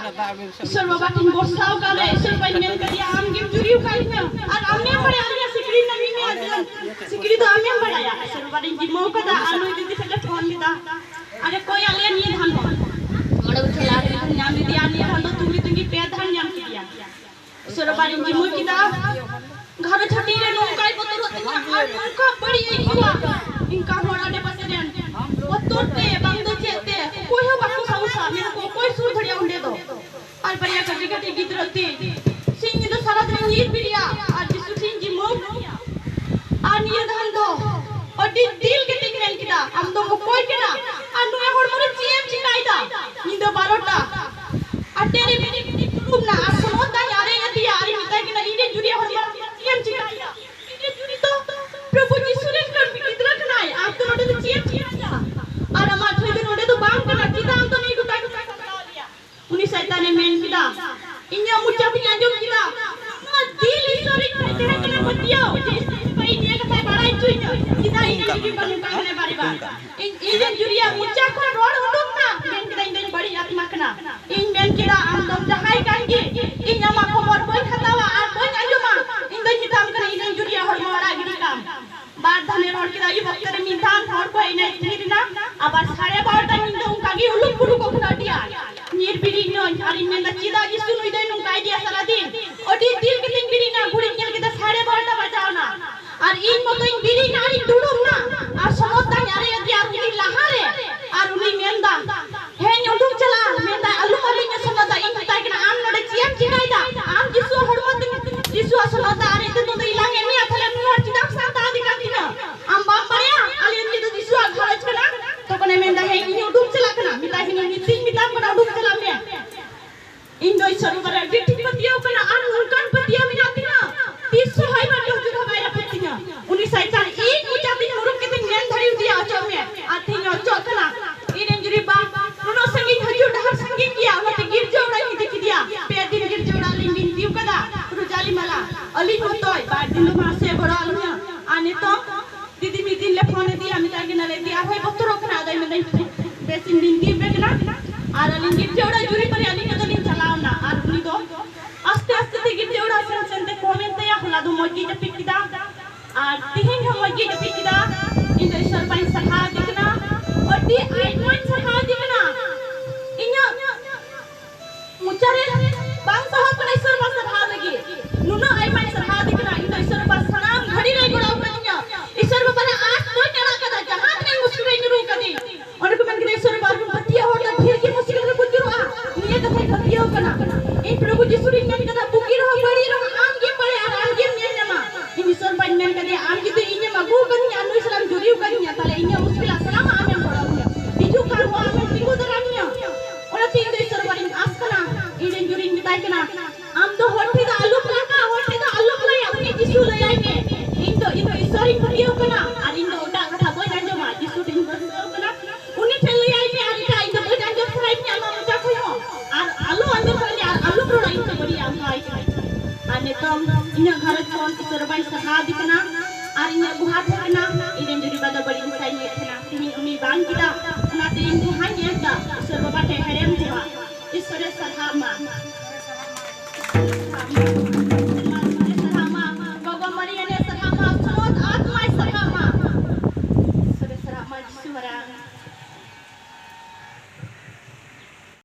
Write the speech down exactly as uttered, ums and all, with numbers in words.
ᱤᱥᱚᱨ ᱵᱟᱵᱟ ᱴᱷᱮᱱ ᱵᱷᱚᱨᱥᱟ ᱟᱠᱟᱫ ᱨᱮ ᱤᱥᱚᱨ ᱵᱟᱵᱟᱧ ᱢᱮᱱ ᱠᱟᱫᱮᱭᱟ, ᱟᱢ ᱜᱮᱢ ᱡᱩᱨᱤ ᱟᱠᱟᱫᱤᱧᱟ ᱟᱨ ᱟᱢᱮᱢ ᱵᱟᱲᱟᱭᱟ ᱟᱞᱮᱭᱟᱜ ᱥᱤᱠᱲᱤ ᱨᱮᱱᱟᱜ ᱢᱤᱢᱤᱫ ᱥᱤᱠᱲᱤ ᱫᱚ ᱟᱢᱮᱢ ᱵᱟᱲᱟᱭᱟ᱾ ᱤᱥᱚᱨ ᱵᱟᱵᱟ ᱴᱷᱮᱱ ᱡᱤᱢᱟᱹᱣ ᱠᱟᱫᱟ ᱟᱨ ᱱᱩᱭ ᱫᱤᱫᱤ ᱴᱷᱮᱱ ᱞᱮ ᱯᱷᱳᱱ ᱞᱮᱫᱟ᱾ ᱟᱨᱮ ᱠᱚᱭ ᱟᱞᱮᱭᱟ ᱱᱤᱭᱟᱹ ᱫᱷᱟᱱ ᱫᱚ ᱢᱚᱬᱮ ᱵᱚᱪᱷᱚᱨ ᱞᱟᱦᱟ ᱨᱮ ᱧᱟᱢ ᱞᱮᱫᱮᱭᱟ, ᱱᱤᱭᱟᱹ ᱫᱷᱟᱱ ᱫᱚ ᱛᱩᱨᱩᱭ ᱛᱩᱜᱤ ᱯᱮ ᱫᱷᱟᱱ ᱧᱟᱢ ᱠᱮᱫᱮᱭᱟ᱾ ᱤᱥᱚᱨ ᱵᱟᱵᱟ ᱴᱷᱮᱱ ᱡᱤᱢᱟᱹᱣ ᱠᱮᱫᱟ᱾ ᱜᱷᱟᱨᱚᱸᱡᱽ ᱦᱟᱹᱴᱤᱧ ᱨᱮ ᱱᱚᱝᱠᱟᱭ ᱵᱚᱛᱚᱨᱚᱜ ᱛᱤᱧᱟ ᱟᱨ ᱱᱚᱝᱠᱟ ᱵᱟᱹᱲᱤᱡ ᱟᱹᱭᱠᱟᱹᱣᱟ᱾ ᱤᱱᱠᱟ ᱦᱚᱲ ᱟᱰᱮ ᱯᱟᱥᱮ ᱨᱮᱱ ᱵᱚᱛᱚᱨ ᱛᱮ ᱵᱟᱝ ᱫᱚ ᱪᱮᱫ ᱛᱮ ᱚᱠᱚᱭ ᱦᱚᱸ ᱵᱟᱠᱚ ᱥᱟᱦᱚᱥᱟ, ᱢᱮᱱᱟᱠᱚ ᱚᱠᱚᱭ ᱥᱩᱨ ᱫᱟᱲᱮᱭᱟᱜᱼᱟ ᱚᱸᱰᱮ ᱫᱚ᱾ ᱟᱨ ᱵᱟᱨᱭᱟ ᱠᱟᱹᱴᱤᱡ ᱠᱟᱹᱴᱤᱡ ᱜᱤᱫᱽᱨᱟᱹ ᱛᱮ ᱥᱤᱧ ᱧᱤᱫᱟᱹ ᱥᱟᱨᱟ ᱫᱤᱱ ᱧᱤᱨ ᱵᱤᱨᱤᱜᱼᱟ ᱟᱨ ᱡᱤᱥᱩ ᱴᱷᱮᱱ ᱡᱤᱢᱟᱹᱣ ᱠᱟᱫᱮᱭᱟ᱾ ᱟᱨ ᱱᱤᱭᱟᱹ ᱫᱷᱟᱣ ᱫᱚ ᱟᱹᱰᱤ ᱫᱤᱞ ᱠᱟᱛᱮᱧ ᱢᱮᱱ ᱠᱮᱫᱟ, ᱟᱢ ᱫᱚᱢ ᱚᱠᱚᱭ ᱠᱟᱱᱟ? ᱟᱨ ᱱᱚᱣᱟ ᱦᱚᱲᱢᱚ ᱨᱮ ᱪᱮᱫ ᱮᱢ ᱪᱤᱠᱟᱭᱮᱫᱟ? ᱧᱤᱫᱟᱹ ᱵᱟᱨᱚᱴᱟ ᱟᱴᱮ ᱨᱮ ᱢᱤᱱᱤᱴ ᱫᱩᱲᱩᱵ ᱱᱟ ᱟᱨ ᱥᱚᱱᱚᱛ ᱫᱟᱧ ᱟᱨᱮᱡ ᱟᱫᱮᱭᱟ ᱟᱨᱤᱧ ᱢᱮᱛᱟᱭ ᱠᱟᱱᱟ, ᱤᱧ ᱨᱮᱱ ᱡᱩᱨᱤᱭᱟᱹ ᱦᱚᱲᱢᱚ ᱨᱮ ᱪᱮᱫ ᱮᱢ ᱪᱤᱠᱟᱭᱮᱫᱟ? ᱤᱧ ᱨᱮᱱ ᱡᱩᱨᱤ ᱫᱚ ᱯᱨᱚᱵᱷᱩ ᱡᱤᱥᱩ ᱨᱮᱱ ᱜᱤᱫᱽᱨᱟᱹ ᱠᱟᱱᱟᱭ, ᱟᱢ ᱫᱚ ᱱᱚᱰᱮ ᱫᱚ ᱪᱮᱫ ᱮᱢ ᱪᱤᱠᱟᱭᱮᱫᱟ? ᱟᱨ ᱟᱢᱟᱜ ᱴᱷᱟᱹᱭ ᱫᱚ ᱱᱚᱰᱮ ᱫᱚ ᱵᱟᱝ ᱠᱟᱱᱟ, ᱪᱮᱫᱟᱜ ᱟᱢ ᱫᱚ ᱱᱤᱭᱟᱹ ᱜᱚᱴᱟ ᱜᱚᱴᱟ ᱠᱚ ᱫᱟᱬᱟ ᱟᱞᱮᱭᱟ? ᱩᱱᱤ ᱥᱟᱭᱛᱟᱱᱮ ᱢᱮᱱ ᱠᱮᱫᱟ, ᱤᱧᱟᱜ ᱢᱚᱪᱟ ᱛᱤᱧ ᱟᱸᱡᱚᱢ ᱠᱮᱫᱟ, ᱱᱚᱣᱟ ᱫᱤᱞ ᱤᱥᱚᱨᱤᱧ ᱛᱟᱦᱮᱸ ᱠᱟᱱᱟ ᱯᱟᱹᱛᱭᱟᱹᱣ ᱡᱮ ᱤᱥᱚᱨ ᱤᱧ ᱯᱟᱹᱭ ᱱᱤᱭᱟᱹ ᱠᱟᱛᱷᱟᱭ ᱵᱟᱲᱟᱭ ᱦᱚᱪᱚᱭᱤᱧᱟ᱾ ᱪᱮᱫᱟᱜ ᱤᱧ ᱞᱟᱹᱜᱤᱫ ᱵᱟᱹᱱᱩᱜ ᱠᱟᱱ ᱵᱟᱨ ᱵᱟᱨ? ᱤᱧ ᱤᱧ ᱨᱮᱱ ᱡᱩᱨᱤᱭᱟᱜ ᱢᱚᱪᱟ ᱠᱷᱚᱱ ᱨᱚᱲ ᱩᱰᱩᱠ ᱱᱟ, ᱢᱮᱱ ᱠᱮᱫᱟ, ᱤᱧ ᱫᱚᱧ ᱵᱟᱹᱲᱤᱡ ᱟᱛᱢᱟ ᱠᱟᱱᱟ᱾ ᱤᱧ ᱢᱮᱱ ᱠᱮᱫᱟ, ᱟᱢ ᱫᱚᱢ ᱡᱟᱦᱟᱸᱭ ᱠᱟᱱ ᱜᱮ, ᱤᱧ ᱟᱢᱟᱜ ᱠᱷᱚᱵᱚᱨ ᱵᱟᱹᱧ ᱦᱟᱛᱟᱣᱟ ᱟᱨ ᱵᱟᱹᱧ ᱟᱸᱡᱚᱢᱟ᱾ ᱤᱧ ᱫᱚᱧ ᱢᱮᱛᱟᱢ ᱠᱟᱱᱟ, ᱤᱧ ᱨᱮᱱ ᱡᱩᱨᱤᱭᱟᱜ ᱦᱚᱲᱢᱚ ᱟᱲᱟᱜ ᱜᱤᱰᱤ ᱠᱟᱢ᱾ ᱵᱟᱨ ᱫᱷᱟᱣ ᱨᱚᱲ ᱠᱮᱫᱟ, ᱟᱹᱭᱩᱵ ᱚᱠᱛᱚ ᱨᱮ ᱢᱤᱫ ᱫᱷᱟᱣ ᱦᱚᱲ ᱠᱚ ᱮᱱᱮᱡ ᱛᱷᱤᱨ ᱮᱱᱟ᱾ ᱟᱵᱟᱨ ᱥᱟᱲᱮ ᱵᱟᱨᱚᱴᱟ ᱧᱤᱫᱟᱹ ᱚᱱᱠᱟ ᱜᱮ ᱩᱞᱩᱠ ᱯᱩᱞᱩᱠᱚᱜ ᱠᱟᱱᱟ ᱟᱹᱰᱤ ᱟᱸᱴ᱾ ᱧᱤᱨ ᱵᱤᱨᱤᱫ ᱱᱟᱹᱧ ᱟᱨᱤᱧ ᱢᱮᱱᱫᱟ, ᱪᱮᱫᱟᱜ ᱡᱤᱥᱩ ᱱᱩᱭ ᱫᱚᱭ ᱱᱚᱝᱠᱟᱭ ᱜᱮᱭᱟ ᱥᱟᱨᱟᱫᱤᱱ? ᱟᱹᱰᱤ ᱫᱤᱞ ᱠᱟᱛᱮᱧ ᱵᱤᱨᱤᱫ ᱱᱟ, ᱜᱷᱩᱲᱤᱧ ᱧᱮᱞ ᱠᱮᱫᱟ ᱥᱟᱲᱮ ᱵᱟᱨᱚᱴᱟ ᱵᱟᱡᱟᱣ ᱱᱟ᱾ ᱟᱨ ᱤᱧ ᱢᱚᱛᱚᱧ ᱵᱤᱨᱤᱫ ᱱᱟ ᱟᱨᱤᱧ ᱫᱩᱲᱩᱵ ᱱᱟ᱾ ᱟᱨ ᱥᱚᱱᱚᱛ ᱫᱟᱧ ᱟᱨᱮᱡ ᱟᱫᱮᱭᱟ ᱟᱨ ᱩᱱᱤ ᱞᱟᱦᱟᱨᱮ᱾ ᱟᱨ ᱩᱱᱤ ᱢᱮᱱᱫᱟ, ᱦᱮᱸᱧ ᱩᱰᱩᱠ ᱪᱟᱞᱟᱜᱼᱟ᱾ ᱢᱮᱱᱫᱟᱭ, ᱟᱞᱚᱢ ᱟᱹᱜᱩᱧᱟ ᱥᱚᱱᱚᱛ ᱫᱟ᱾ ᱤᱧ ᱢᱮᱛᱟᱭ ᱠᱟᱱᱟ, ᱟᱢ ᱱᱚᱰᱮ ᱪᱮᱫ ᱮᱢ ᱪᱤᱠᱟᱭᱮᱫᱟ? ᱟᱢ ᱡᱤᱥᱩᱣᱟᱜ ᱦᱚᱲᱢᱚ ᱛᱮ, ᱡᱤᱥᱩᱣᱟᱜ ᱥᱚᱱᱚᱛ ᱫᱟ ᱟᱨᱮᱡ ᱛᱮ ᱱᱚᱰᱮ ᱤᱞᱟᱝ ᱮᱫ ᱢᱮᱭᱟ, ᱛᱟᱦᱞᱮ ᱱᱩᱭ ᱦᱚᱲ ᱪᱮᱫᱟᱜ ᱮᱢ ᱥᱟᱶᱛᱟ ᱟᱫᱮ ᱠᱟᱱ ᱛᱤᱧᱟ? ᱟᱢ ᱵᱟᱢ ᱵᱟᱲᱟᱭᱟ ᱟᱞᱮ ᱱᱤᱭᱟᱹ ᱫᱚ ᱡᱤᱥᱩᱣᱟᱜ ᱜᱷᱟᱨᱚᱸᱡᱽ ᱠᱟᱱᱟ? ᱛᱚᱠᱷᱚᱱᱮ ᱢᱮᱱᱫᱟ, ᱦᱮᱸ, ᱤᱧ ᱩᱰᱩᱠ ᱪᱟᱞᱟᱜ ᱠᱟᱱᱟ᱾ ᱢᱮᱛᱟᱭ ᱠᱟᱹᱱᱟᱹᱧ, ᱱᱤᱛᱤᱧ ᱢᱮᱛᱟᱢ ᱠᱟᱱᱟ, ᱩᱰᱩᱠ ᱪᱟᱞᱟᱜ ᱢᱮ᱾ ᱤᱧ ᱫᱚ ᱤᱥᱚᱨ ᱵᱟᱵᱟ ᱨᱮ ᱟᱹᱰᱤ ᱴᱷᱤᱠ ᱯᱟᱹᱛᱭᱟᱹᱣ ᱠᱟᱱᱟ, ᱟᱨ ᱱᱚᱝᱠᱟᱱ ᱯᱟᱹᱛᱭᱟᱹᱣ ᱢᱮᱱᱟᱜ ᱛᱤᱧᱟ, ᱛᱤᱥ ᱦᱚᱸ ᱦᱚᱭ ᱵᱟᱨᱰᱩ ᱦᱤᱡᱩᱜ ᱨᱮᱦᱚᱸ ᱵᱟᱭ ᱨᱟᱹᱯᱩᱫ ᱛᱤᱧᱟ᱾ ᱩᱱᱤ ᱥᱟᱭᱛᱟᱱ ᱤᱧ ᱢᱚᱪᱟ ᱛᱤᱧ ᱢᱩᱨᱩᱠ ᱠᱟᱛᱮᱧ ᱢᱮᱱ ᱫᱟᱲᱮᱭᱟᱫᱮᱭᱟ, ᱚᱪᱚᱜ ᱢᱮ, ᱟᱨ ᱛᱮᱦᱮᱧ ᱚᱪᱚᱜ ᱠᱟᱱᱟ᱾ ᱤᱧ ᱨᱮᱱ ᱡᱩᱨᱤ ᱵᱟ ᱱᱩᱱᱟᱹᱜ ᱥᱟᱺᱜᱤᱧ ᱦᱤᱡᱩᱜ ᱰᱟᱦᱟᱨ ᱥᱟᱺᱜᱤᱧ ᱜᱮᱭᱟ, ᱚᱱᱟᱛᱮ ᱜᱤᱨᱡᱟᱹ ᱚᱲᱟᱜ ᱤᱧ ᱤᱫᱤ ᱠᱮᱫᱮᱭᱟ᱾ ᱯᱮ ᱫᱤᱱ ᱜᱤᱨᱡᱟᱹ ᱚᱲᱟᱜ ᱞᱤᱧ ᱵᱤᱱᱛᱤ ᱟᱠᱟᱫᱟ, ᱨᱳᱡᱟᱞᱤ ᱢᱟᱞᱟ, ᱟᱹᱞᱤᱧ ᱢᱚᱛᱚᱡ, ᱵᱟᱨ ᱫᱤᱱ ᱫᱚ ᱢᱟᱥᱮ ᱜᱚᱲᱚ ᱟᱹᱞᱤᱧᱟ᱾ ᱟᱨ ᱱᱤᱛᱚᱜ ᱫᱤᱫᱤ ᱢᱤᱫ ᱫᱤᱱ ᱞᱮ ᱯᱷᱳᱱ ᱟᱫᱮᱭᱟ, ᱢᱮᱛᱟᱭ ᱠᱟᱱᱟᱞᱮ, ᱫᱤ ᱟᱨᱦᱚᱸᱭ ᱵᱚᱛᱚᱨᱚᱜ ᱠᱟᱱᱟ᱾ ᱟᱫᱚᱭ ᱢᱮᱱᱫᱟ, ᱵᱮᱥ ᱤᱧ ᱵᱤᱱᱛᱤ ᱟᱯᱮ ᱠᱟᱱᱟ᱾ ᱟᱨ ᱟᱹᱞᱤᱧ ᱜᱤᱨᱡᱟᱹ ᱚᱲᱟᱜ ᱡᱩᱨᱤ ᱯᱟᱨᱮ ᱟᱹᱞᱤᱧ ᱠᱚᱫᱚᱞᱤᱧ ᱟᱨ ᱛᱮᱦᱮᱧ ᱦᱚᱸ ᱢᱚᱡᱽ ᱜᱮ ᱡᱟᱹᱯᱤᱫ ᱠᱮᱫᱟ᱾ ᱤᱧ ᱫᱚ ᱤᱥᱚᱨ ᱵᱟᱵᱟᱧ ᱥᱟᱨᱦᱟᱣ ᱟᱫᱮ ᱠᱟᱱᱟ, ᱟᱹᱰᱤ ᱟᱭᱢᱟᱧ ᱥᱟᱨᱦᱟᱣ ᱟᱫᱮ ᱠᱟᱱᱟ᱾ ᱤᱧᱟᱹᱜ ᱢᱚᱪᱟ ᱨᱮ ᱵᱟᱝ ᱥᱟᱦᱟᱣ ᱠᱟᱱᱟ ᱤᱥᱚᱨ ᱵᱟᱵᱟ ᱥᱟᱨᱦᱟᱣ ᱞᱟᱹᱜᱤᱫ᱾ ᱱᱩᱱᱟᱹᱜ ᱟᱭᱢᱟᱧ ᱥᱟᱨᱦᱟᱣ ᱟᱫᱮ ᱠᱟᱱᱟ᱾ ᱤᱧ ᱫᱚ ᱤᱥᱚᱨ ᱵᱟᱵᱟ ᱥᱟᱱᱟᱢ ᱜᱷᱟᱹᱲᱤ ᱨᱮᱭ ᱜᱚᱲᱚ ᱟᱠᱟᱫᱤᱧᱟ᱾ ᱤᱥᱚᱨ ᱵᱟᱵᱟ ᱨᱮ ᱟᱸᱥ ᱵᱟᱹᱧ ᱟᱲᱟᱜ ᱠᱟᱫᱟ, ᱡᱟᱦᱟᱸ ᱛᱤᱱᱟᱹᱜ ᱢᱩᱥᱠᱤᱞ ᱨᱮᱧ ᱧᱩᱨᱩ ᱟᱠᱟᱫᱤᱧ᱾ ᱚᱸᱰᱮ ᱠᱚ ᱢᱮᱱ ᱠᱮᱫᱟ, ᱤᱥᱚᱨ ᱵᱟᱵᱟ ᱵᱚᱱ ᱯᱟᱹᱛᱭᱟᱹᱣ ᱦᱚᱲ ᱫᱚ ᱰᱷᱮᱨ ᱜᱮ ᱢᱩᱥᱠᱤᱞ ᱨᱮᱠᱚ ᱧᱩᱨᱩᱜᱼᱟ᱾ ᱱᱤᱭᱟᱹ ᱠᱟᱛᱷᱟᱧ ᱯᱟᱹᱛᱭᱟᱹᱣ ᱠᱟᱱᱟ᱾ ᱤᱧ ᱯᱨᱚᱵᱷᱩ ᱡᱤᱥᱩ ᱨᱤᱧ ᱢᱮᱱ ᱠᱟᱫᱟ, ᱵᱩᱜᱤ ᱨᱮᱦᱚᱸ ᱵᱟᱹᱲᱤᱡ ᱨᱮᱦᱚᱸ ᱟᱢ ᱜᱮᱢ ᱵᱟᱲᱟᱭᱟ ᱟᱨ ᱟᱢ ᱜᱮᱢ ᱧᱮᱞ ᱧᱟᱢᱟ᱾ ᱤᱧ ᱤᱥᱚᱨ ᱵᱟᱵᱟᱧ ᱢᱮᱱ ᱠᱟᱫᱮᱭᱟ, ᱟᱢ ᱡᱩᱫᱤ ᱤᱧᱮᱢ ᱟᱹᱜᱩ ᱟᱠᱟᱫᱤᱧᱟ ᱟᱨ ᱱᱩᱭ ᱥᱟᱞᱟᱜ ᱮᱢ ᱡᱩᱨᱤ ᱟᱠᱟᱫᱤᱧᱟ, ᱛᱟᱦᱞᱮ ᱤᱧᱟᱹᱜ ᱢᱩᱥᱠᱤᱞᱟᱜ ᱥᱟᱞᱟ ᱦᱚᱸ ᱟᱢᱮᱢ ᱜᱚᱲᱚ ᱟᱹᱧᱟ᱾ ᱦᱤᱡᱩᱜ ᱠᱟᱱ ᱦᱚᱸ ᱟᱢᱮᱢ ᱛᱤᱸᱜᱩ ᱫᱟᱨᱟᱢᱤᱧᱟ᱾ ᱚᱱᱟᱛᱮ ᱤᱧ ᱫᱚ ᱤᱥᱚᱨ ᱵᱟᱵᱟ ᱨᱤᱧ ᱟᱸᱥ ᱠᱟᱱᱟ᱾ ᱤᱧ ᱨᱮᱱ ᱡᱩᱨᱤᱧ ᱢᱮᱛᱟᱭ ᱠᱟᱱᱟ, ᱟᱢ ᱫᱚ ᱦᱚᱲ ᱴᱷᱮᱱ ᱫᱚ ᱟᱞᱚᱢ ᱨᱟᱜᱟ, ᱦᱚᱲ ᱴᱷᱮᱱ ᱫᱚ ᱟᱞᱚᱢ ᱞᱟᱹᱭᱟ, ᱩᱱᱤ ᱡᱤᱥᱩ ᱞᱟᱹᱭᱟᱭ ᱢᱮ᱾ ᱤᱧ ᱫᱚ, ᱤᱧ ᱫᱚ ᱤᱥᱚᱨᱤᱧ ᱯᱟᱹᱛᱭᱟᱹᱣ ᱠᱟᱱᱟ ᱟᱨ ᱤᱧ ᱫᱚ ᱮᱴᱟᱜ ᱠᱟᱛᱷᱟ ᱵᱟᱹᱧ ᱟᱸᱡᱚᱢᱟ᱾ ᱡᱤᱥᱩ ᱴᱷᱮᱱᱤᱧ ᱯᱟᱹᱛᱭᱟᱹᱣ ᱠᱟᱱᱟ, ᱩᱱᱤ ᱴᱷᱮᱱ ᱞᱟᱹᱭᱟᱭ ᱢᱮ᱾ ᱟᱨ ᱮᱴᱟᱜ ᱤᱧ ᱫᱚ ᱵᱟᱹᱧ ᱟᱸᱡᱚᱢ ᱥᱟᱱᱟᱭᱤᱧᱟ ᱟᱢᱟᱜ ᱢᱚᱪᱟ ᱠᱷᱚᱱ ᱦᱚᱸ᱾ ᱟᱨ ᱟᱞᱚ ᱟᱸᱡᱚᱢ ᱥᱟᱱᱟᱧᱟ ᱟᱨ ᱟᱞᱚᱢ ᱨᱚᱲᱟ, ᱤᱧ ᱫᱚ ᱵᱟᱹᱲᱤᱡ ᱟᱜ ᱟᱢ ᱠᱟᱭ ᱠᱟᱱᱟ᱾ ᱟᱨ ᱱᱤᱛᱚᱝ ᱤᱧᱟᱹᱜ ᱜᱷᱟᱨᱚᱸᱡᱽ ᱠᱷᱚᱱ ᱤᱥᱚᱨ ᱵᱟᱵᱟᱧ ᱥᱟᱦᱟ ᱟᱫᱮ ᱠᱟᱱᱟ ᱟᱨ ᱤᱧᱟᱹᱜ ᱜᱩᱦᱟᱨ ᱛᱟᱦᱮᱸ ᱠᱟᱱᱟ, ᱤᱧ ᱨᱮᱱ ᱡᱩᱨᱤ ᱵᱟᱵᱟ ᱫᱚ ᱵᱟᱹᱲᱤᱡ ᱢᱮᱥᱟᱭ ᱧᱮᱞ ᱛᱟᱦᱮᱱᱟ᱾ ᱛᱮᱦᱮᱧ ᱩᱱᱤ ᱵᱟᱝ ᱠᱮᱫᱟ, ᱚᱱᱟᱛᱮ ᱤᱧ ᱜᱩᱦᱟᱧ ᱮᱢ ᱮᱫᱟ᱾ ᱤᱥᱚᱨ ᱵᱟᱵᱟ ᱴᱷᱮᱱ ᱦᱮᱲᱮᱢ ᱜᱩᱦᱟ, ᱤᱥᱚᱨᱮ ᱥᱟᱨᱦᱟᱣ ᱢᱟ᱾